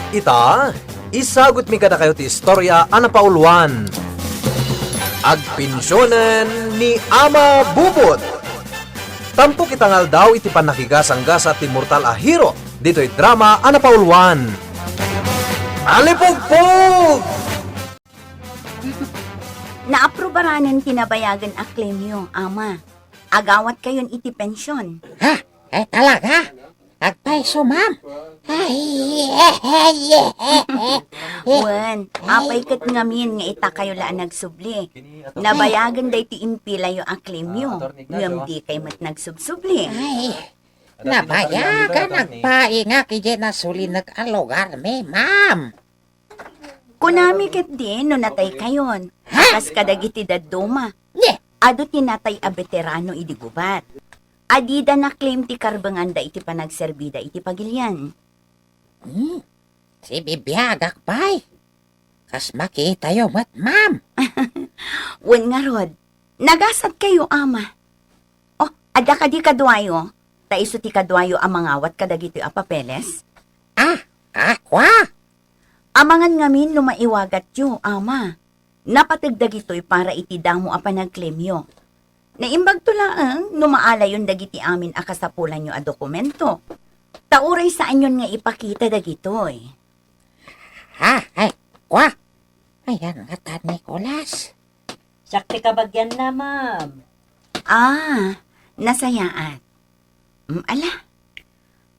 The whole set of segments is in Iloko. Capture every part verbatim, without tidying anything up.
Ita, isagutmi kadakayo ti istorya a napauluan. Agpensionen ni Ama Bubot. Tampok ita nga aldaw iti pannakigasanggasat ti mortal a hero ditoy drama a napauluan. Alipugpog! Naaprubaran ti nabayagen a claimyo, Ama. Agawatkayon iti pension. Ha? Eh, talaga? Agpayso, ma'am? Ay, Wen, apay ket ngamin nga itakayo la a nagsubli. Nabayagen daytoy impilayo a claimyo, ngem dikay met nagsubsubli. Ay, nabayagan, agpaingak idiay nasulinek a lugarmi, ma'am. Kunami ketdi no nataykayon, a kas kadagiti dadduma. Adu ti natay a beterano idi gubat. A dida na-claim ti karbenganda iti panagserbida iti pagilian. Hmm, sibibiagak pay. Kas makitayo met, ma'am. Wen ngarud, nagasatkayo, Ama. Oh, adda kadi kaduayo? Ta isu ti kaduayo a mangawat kadagitoy a papeles? Ah, akua? Amangan ngamin no maiwagatyo, Ama. Napateg dagitoy para iti damo a panagclaimyo. Naimbagto laeng no maalayon dagiti amin a kasapulanyo a dokumento. Ta uray saanyon nga ipakita dagitoy. Ha? Ay, kua? Ayan nga ta, Nicolas. Siak ti kabagianna, ma'am. Ah, nasayaat. Mm, ala.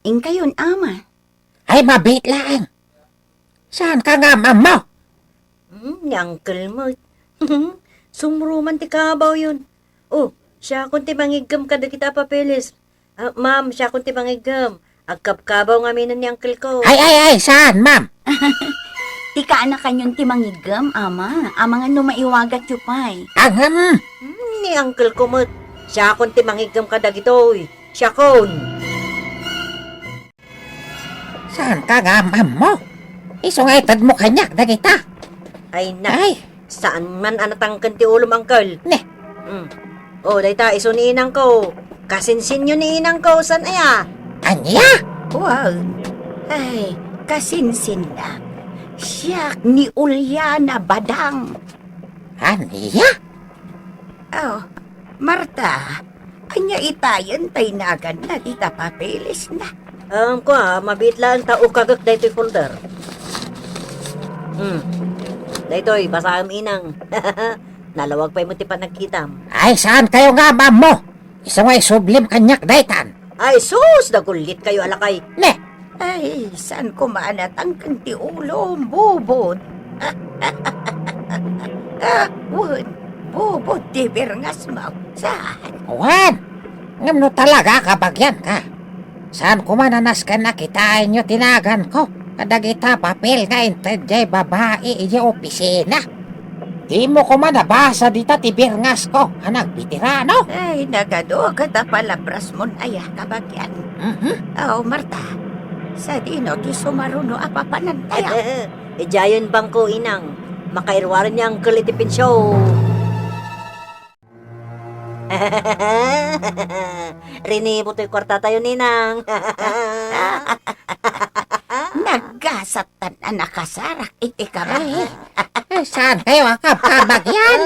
Inkayon, Ama. Ay, mabiit laeng. Saan ka nga ammo? Hmm, ni uncle mo. Sumruman ti kabaw yun. Oh, siakon ti mangiggem kadagita a papeles. Ah, ma'am, siakon ti mangiggem. Agkabkabaw ngamin ni uncle ko. Ay, ay, ay, saan, ma'am? Ti kaanakanyon ti mangiggem, Ama. Amangan no maiwagatyo pay. Ahem. Hmm, ni uncle ko met. Siakon ti mangiggem kadagitoy. Siakon. Saan ka nga am-ammo? Isu nga itedmo kaniak dagita. Ay, na. Ay. Saan man a natangken ti ulom, uncle? Ne. Hmm. Oh, dayta, isu ni inang ko. Kasinsinyo ni inang ko, saan aya? Ania? Wow. Ay, kasinsinna. Siak ni Uliana Badang. Ania? Oh, Marta, ania itayen ta inaganna dita papeles na? Um, kua, mabiit laeng ta ukagek daytoy folder. Hmm. Daytoy, basaem, inang. Nalawag pay met ti panagkitam. Ay, saan kayo nga ammo? Isu nga isublim kaniak daytan. Ay, sus, nagullit kayo, alakay. Ne? Ay, saan ko maanatangken ti ulom, Bubot? Ah, wen, Bubot ti birngas mo. Saan? Wen, ngem no talaga kabagian ka, saan ko man a nasken a kitaenyo ti nagan ko kadagita papel nga inted jay babai idiay opisina. Dimo koma nabasa dita ti birngasko a nagbeterano? Ay, nagadu ket a palabrasmon aya, kabagian. Mhm. Aw, Marta, sadino ti sumaruno a papanantaya? Idiayen bangko, inang. Makairuaren ni uncle iti pension. Rinibo toy kuartatayo, ninang. Naggasat tan a nakasarak iti kamay. Ay, saan kayo a kabkabagyan?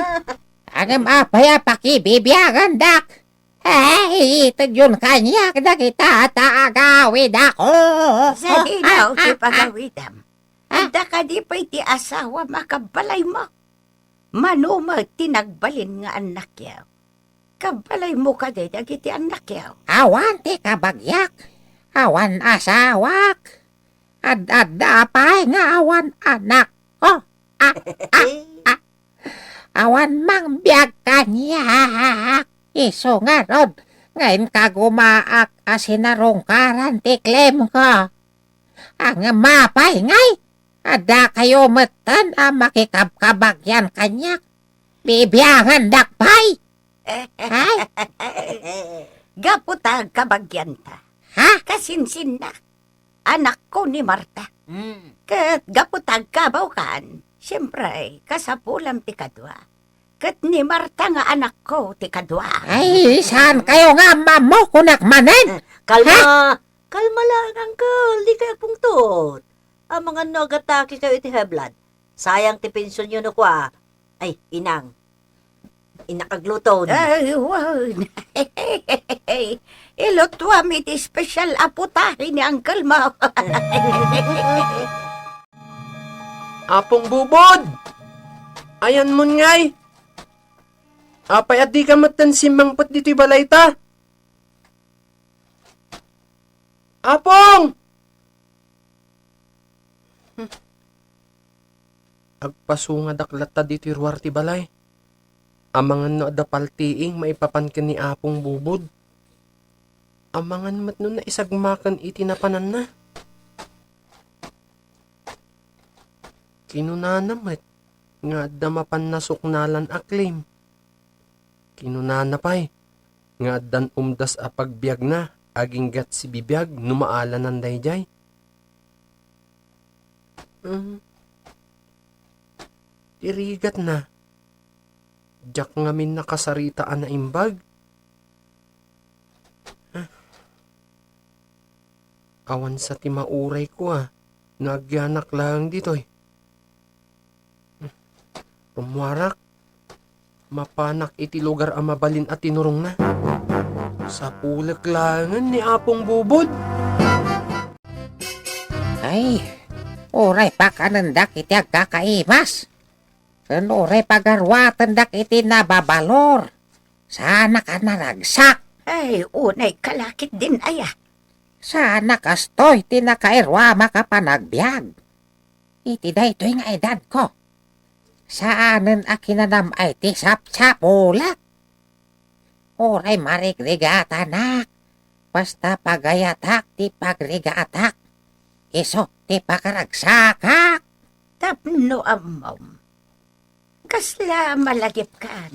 Ngem apay a pakibibiagandak? Ay, itedyon kaniak dagita ta agawidakon. Sadino ti pagawidem? Adda kadi pay ti asawam a kabbalaymo? Mano met ti nagbalin nga annakyo? Kabbalaymo kadi dagiti annakyo? Awan ti kabagiak. Awan asawak. Ad-adda pay nga awan anak. Oh, ah, ah, ah. Awan mangbiag kaniak. Isu ngarud nga inkagumaak a sinarungkaran ti claim ko. Ngem apay ngay, adda kayo metten a makikabkabagian kaniak. Bibiangandak pay. Ay. Gapu ta agkabagianta. Ha? Kasinsinna. Anakko ni Marta. Hmm. Ket gapu ta agkabawkan, siempre, kasapulam ti kadua. Ket ni Marta nga anakko ti kadua. Ay, saan kayo nga ammo, kunak manen? Eh, kalma. Ha? Kalma lang, uncle. Di kayo agpungtot. Amangan no agatakikayo iti high blood. Sayang ti pensionyo no kua. Ay, inang. Innak agluton. Ay, wen. Ilutuam iti special a putahe ni uncle mo. Apong Bubod! Ayanmon ngay? Apay a dika metten simmangpet ditoy balayta? Apong! Hmm. Agpasungadak latta ditoy ruar ti balay. Amangan no adda paltiing maipapan ken ni Apong Bubod. Amangan met no naisagmaken iti napananna. Kinunana met nga adda mapan nasuknalan a claim. Kinunana pay nga addan umdas a pagbiagna aginggat sibibiag no maalanan daydiay. Mm. Ti rigatna, diak ngamin nakasarita a naimbag. Ah. Awan sa ti maurayko a no agyanak laeng ditoy. Rummuarak, mapanak iti lugar a mabalin a tinurongna. Sapulek laengen ni Apong Bubod. Ay, uray pakanendak iti agkakaimas. Ken uray pagaruatendak iti nababalor. Saanak a naragsak. Ay, unay kalakit din aya. Saanak kastoy ti nakairuamak a panagbiag. Iti daytoy nga edadko, saanen a kinanam-ay ti sapsapulek. Uray marigrigatanak, basta pagayatak ti pagrigatak, isu ti pakaragsakak. Tapno ammom, kasla malagipkan.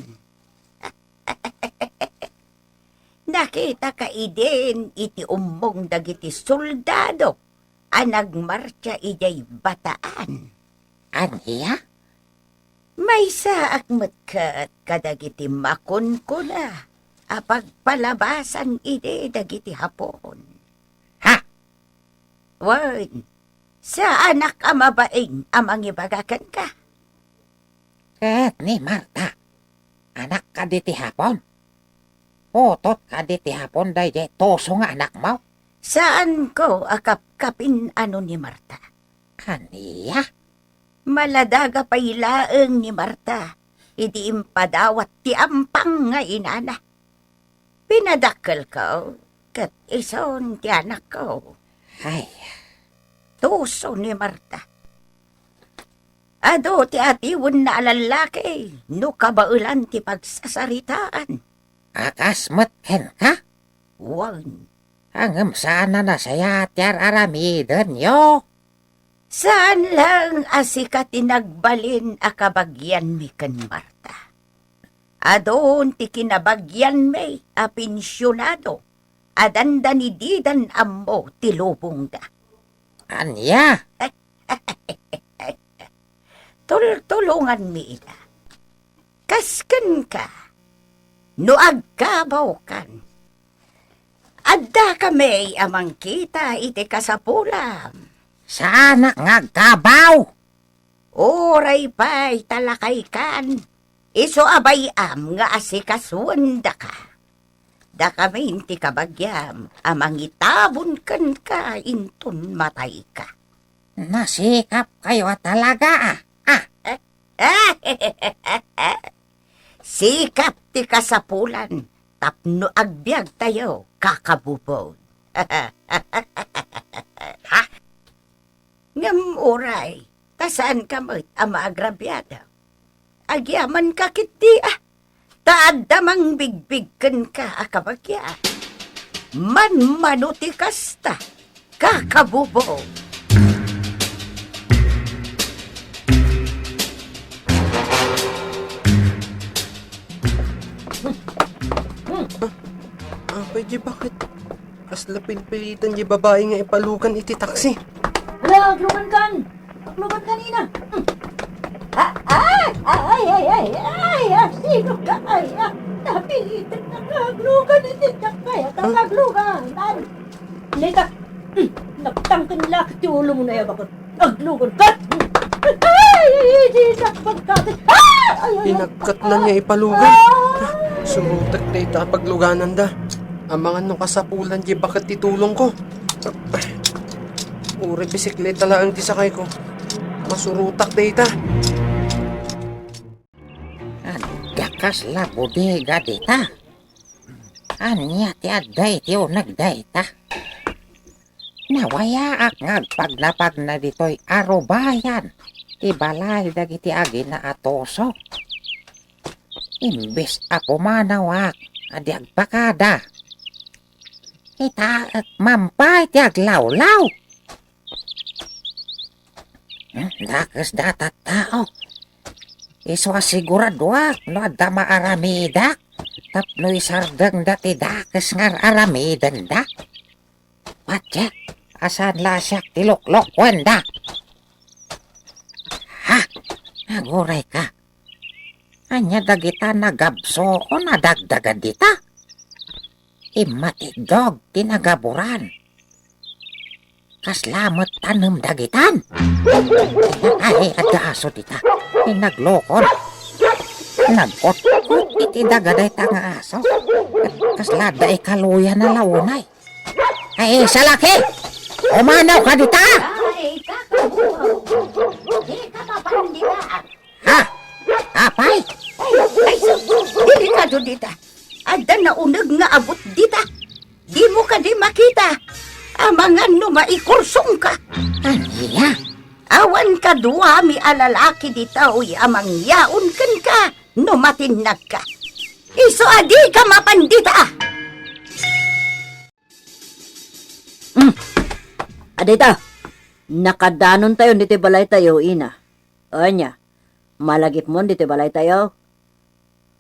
Nakitaka idin iti ummong dagiti soldado a nagmartsa idiay Bataan. Ania? Maysaak met ket kadagiti makunkuna a pagpalabasan idi dagiti Hapon. Ha? Wen, saanak a mabain a mangibaga kenka. Ket ni Marta, anak kadi ti Hapon? Putot kadi ti Hapon daydiay tuso nga anakmo? Saanko a kapkapin-ano ni Marta. Ania? Maladaga pay laeng ni Marta idi impadawat ti ampang nga inana. Pinadakkelko, ket isun ti anakko. Ay. Tuso ni Marta. Adu ti atiwenna a lallaki no kabaelan ti pagsasaritaan. A kas met kenka? Wen. Ngem saan a nasayaat ti ar-aramidenyo. Saan laeng a sika ti nagbalin a kabagianmi ken Marta. Adun ti kinabagianmi a pensionado a dandani didan ammo ti lubongda. Ania? Tultulonganmi ida. Kas kenka, no agkabawkan, addakami a mangkita iti kasapulam. Saanak nga agkabaw. Uray pay ta lakaykan, isu a bay-am nga asikasuendaka. Dakamin ti kabagiam a mangitabon kenka inton matayka. Nasikapkayo a talaga, a. Ah. Sikap ti kasapulan tapno agbiagtayo, kakabubon. Ha? Ngem uray, ta saanka met a maagrabiado. Agyamanka ketdi, a, ta adda mangbigbig kenka a kabagia. Manmano ti kasta, kakabubon. Apay, di bakit? Kasla pilpilitan di babae nga ipalugan iti taksi. Hala, aglugan kan! Aglugan kanina! Hmm. Ah, ah, ay, ay, ay, ay, ah, sino ka? Ay, ah, napilitan na ka aglugan iti taksi. Ay, ah, aglugan. Ay, neta, hmm, nagtangken la ti ulo mo na ya, bakit? Aglugan ka! Ay, ay, ay, di na pagkati. Ay, ay, ay, ay. Inagkatna nga ipalugan. Ah! Surutek dayta a paglugananda. Amangan no kasapulan diay baket ti tulongko. Uray bisikleta laeng ti sakayko. Masurutak dayta. Adda kasla bodega dita. Ania ti adda iti uneg dayta? Nawayaak nga agpagnapagna ditoy a rubayan ti balay dagiti aginaatoso. Imbes a pumanawak a di agpakada, itaek man pay ti aglawlaw. Hmm, dakes da a tattao. Isu a siguraduak no adda maaramidak tapno isardengda ti dakes nga ar-aramidenda. Patiek a saan la a siak ti luklokuenda. Ha? Agurayka. Ania dagita nagabsuon a dagdaga dita? Immatidog ti nagaburan. Kasla met tanem dagitan? Ay, adda aso dita. Ay, naglukon. Nagkutkot iti daga dayta nga aso. Kasla adda ikaluyan a launay. Ay, salaki! Umanaw ka dita! Ay, kakabukaw. Di ka mapanditaan. Ha? Apay? Ay, ay, sus! Delikado dita. Adda nauneg nga abut dita. Dimo kadi makita? Amangan no maikursongka. Ania? Awan kaduami a lalaki ditoy a mangyaon kenka no matinnagka. Isu a dika mapan dita. Hmm. Adda ita. Nakadanontayon ditoy balaytayo, ina. Ania? Malagipmon ditoy balaytayo?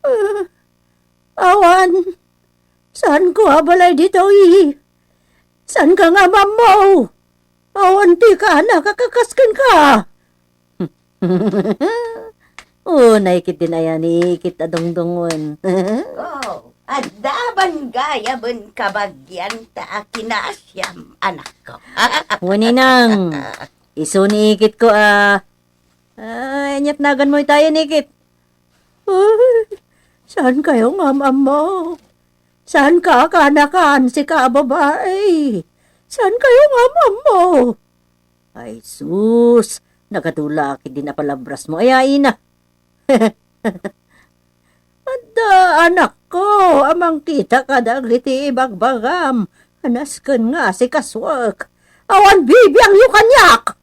Ah, awan. Saanko a balay ditoy? Saanka nga ammo? Awan ti kaanaka a kakas kenka. Unay ketdin aya ni Ikit a dungdungon. Oh, adda ban gayamen kabagianta a kinaasiam, anakko. Wen, inang, isu ni Ikitko a, ay, aniat naganmo ita, Ikit? Ay, saankayo nga am-ammo? Saanka a kaanakan, sika a babai? Saankayo nga am-ammo? Ay sus, nagadu la ketdin a palabrasmo, aya, ina. Adda anakko a mangkita kadagiti ibagbagam a nasken nga asikasuek. Awan bibiangyo kaniak!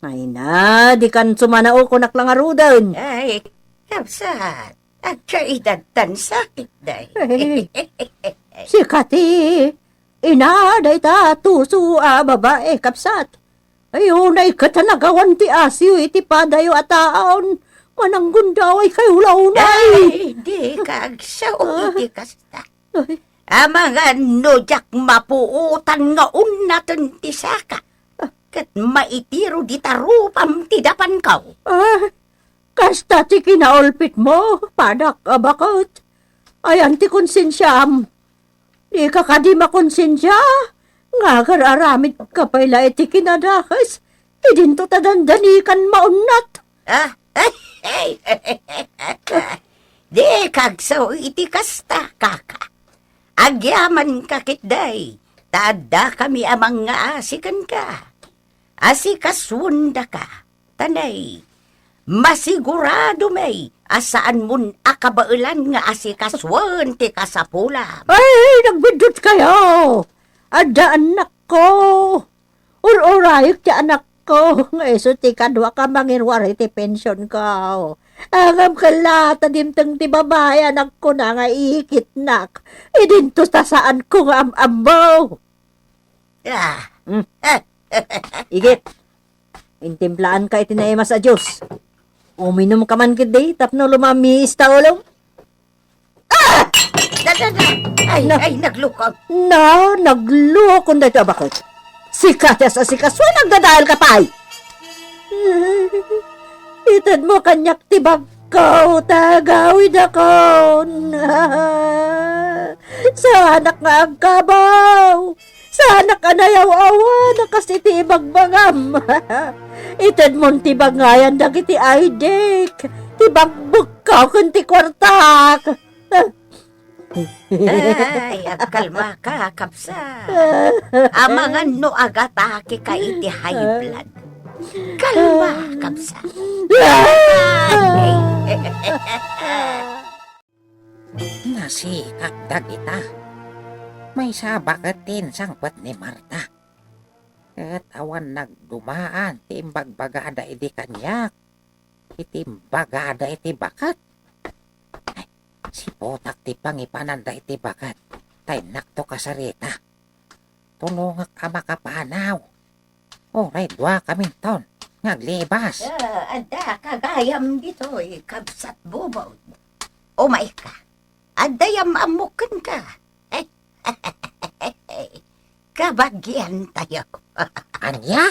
Ay na, dikan sumanaw, kunak la ngaruden. Ay, kabsat, agkaedadtan sakit, day. Ay, sika ti ina dayta tuso a babai, kabsat. Ay, unay ket a nagawan ti asiyo iti padayo a taon. Mananggundaway kayo la unay. Ay, dika agsao iti kasta. Ay. Amangan no diak mapuotan nga unnaten ti saka. Ket maitiro dita rupam ti dapanko. Ah, kasta ti kinaulpitmo, padak a baket. Ayan ti konsensiam. Dika kadi makonsensia nga agar-aramidka pay la iti kinadakes, idinto ta dandanikan maunnat. Ah, dika agsao iti kasta, kaka. Agyamanka ketdi, ta addakami a mangngaasi kenka. Asikasuendaka, ta nay, masiguradom a saanmon a kabaelan nga asikasuen ti kasapulam. Ay, nagbiddutkayo! Adda anakko! Ur-urayek ti anakko nga isu ti kaduak a mangiruar iti pensionko. Ngem ket la ta dimteng ti babai a nagkuna nga ikitnak, idinto ta saanko nga am-ammo. Ah. Hmm. Ikit, intimplaanka iti naimas a juice. Uminumka man ketdi tapno lumamiis ta ulom. Ah! Da, da, da. Ay, na, ay, naglukon. Na, naglukon daytoy a baket. Sika ti as-asikaso, nagdadaelka pay. Itedmo kaniak ti bagko, ta agawidakon. Saanak nga agkabaw. Saan Nakanayaw-awan a kas iti ibagbagam. Itedmon ti bangayan dagiti I D, ti bagbukko ken ti kuartak. Ay, agkalmaka, kabsat. Amangan no agatake ka iti high blood. Kalma, kabsat. Ay. Nasikak dagita. Maysa baket ti insangpet ni Marta. Ket awan nagdumaan ti imbagbagada idi kaniak. Iti imbagada iti baket. Ay, siputak ti pangipananda iti baket. Ta innakto kasarita. Tulongak a makapanaw. Uray dua kaminton nga aglibas. Ah, adda ka gayam ditoy, kabsat Bubod. Umayka. Adda yam-ammok kenka. Kabagian tayo. Ania?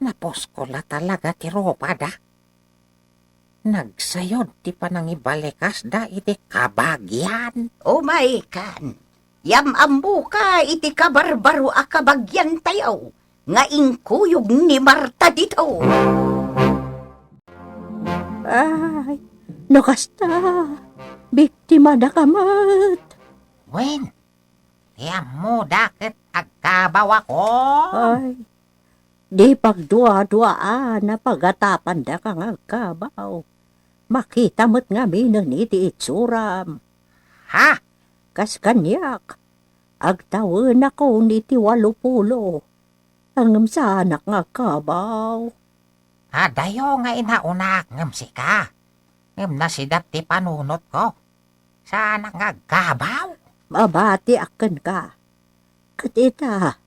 Napusko la talaga ti rupada. Nagsayod ti panangibalikasda iti kabagian. Umaykan, yam-ammoka iti kabarbaro a kabagian tayo nga inkuyog ni Marta dito. Ay, no kasta, biktima da ka met. Wen, ti ammoda ket agkabaw ako. Ay, di pagduaduaan a pagatapandaka nga agkabaw. Makita met ngamin iti itsuram. Ha? Kas kaniak, agtawenakon iti walo pulo. Ngem saanak nga agkabaw. Adayo nga inaunak ngem sika. Ngem nasidap ti panunotko. Saanak nga agkabaw. Mabatiak kenka. Ket ita,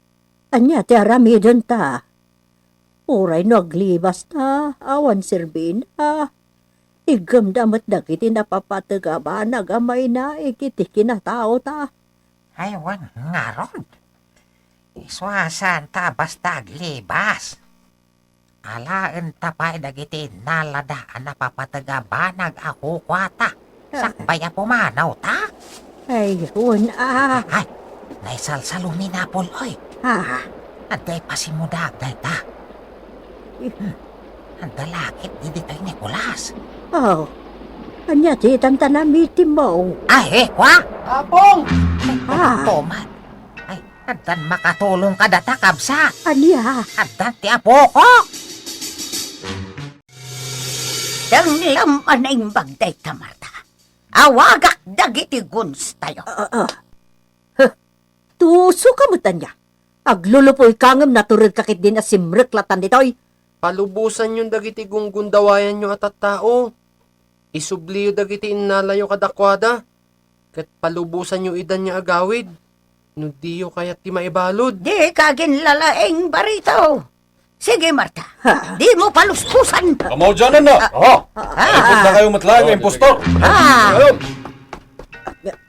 ania ti aramidenta? Uray no aglibasta, awan serbina. Iggemda met dagiti napapateg a banag a mainaig iti kinataota. Ay, wen ngarud. Isu a saanta a basta aglibas. Alaenta pay dagiti innalada a napapateg a banag a kukuata. Ah. Sakbay a pumanawta. Ay, wen a. Ay, naisalsalumi ni Apul, oy. Ah. Adda ipasimudag dayta. Hmm. Adda lakip ditoy ni Nicolas. Oh. Ania ti itan ta namitimmo? Ay, eh, kwa? Apong! Ah. Tomat. Ay, addan makatulong kadata, kabsat. Ania? Addan ti apoko. Denglam a naimbag dayta, Marta. Awagak dagiti guns tayo. Ah, ah. Huh. Tuso ka met ania? Aglulupoy ka ngem natured ka ketdin a simrek latan ditoy. Palubosanyon dagiti gunggundawayanyo a tattao. Isubliyo dagiti innalayo kadakuada, ket palubosanyo idan nga agawid, no diyo kayat ti maibalud. Di ka aginlalaing, Barito. Sige, Marta. Ha? Di mo paluspusan. Kamaudiananna! Ah. Aha! Ah. Ay, punta kayo met laeng nga impostor. Ah. Ayun.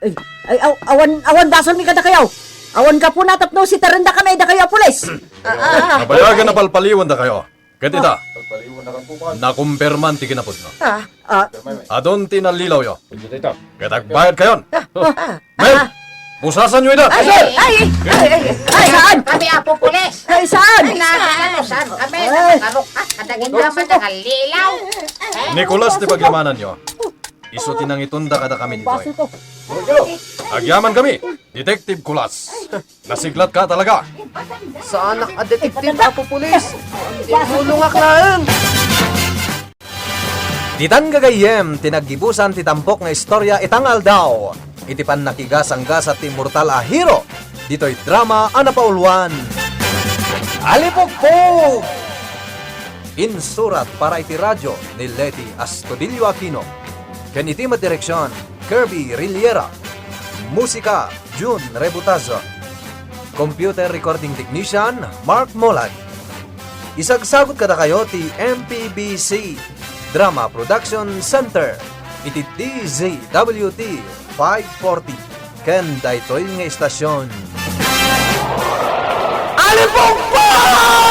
Ay, ay, aw-, awan, awan basolmi kadakayo. Awan gapuna tapno sitarendakami dakayo a pulis. Ah, ah. Nabayagan a palpaliwandakayo. Ket ita, nakumpirman ti kinapudno. Ah, ah. Adun ti nallilawyo. Ket agbayadkayon. Ah, ah, ah. Men, pusasanyo ida. Ay, ay, ay, ay, ay, ay, saan? Kami, Apo Pulis. Ay, saan? Ay, na, ano, saan kami? Ay. Nakarukat, kadagit naman, nakallilaw. Nicolas ti pagyamananyo. Isu ti nangitunda kadakami ditoy. Agyaman kami, Detective Kulas. Nasiglat ka talaga. Saanak a detective, Apo Pulis. Tulongak laeng. Ditan gagayyem ti naggibusan ti tampok nga istorya ita nga aldaw. Iti pannakigasanggasat ti immortal a hero ditoy drama a napauluan, Alipugpug! Insurat para iti radio ni Leti Astudillo Aquino. Ken iti madireksion, Kirby Riliera. Musika, Jun Rebutazo. Computer Recording Technician, Mark Molad. Isagsagut kadakayo ti M P B C Drama Production Center iti D Z W T five forty ken daytoy nga istasion. Alipugpug!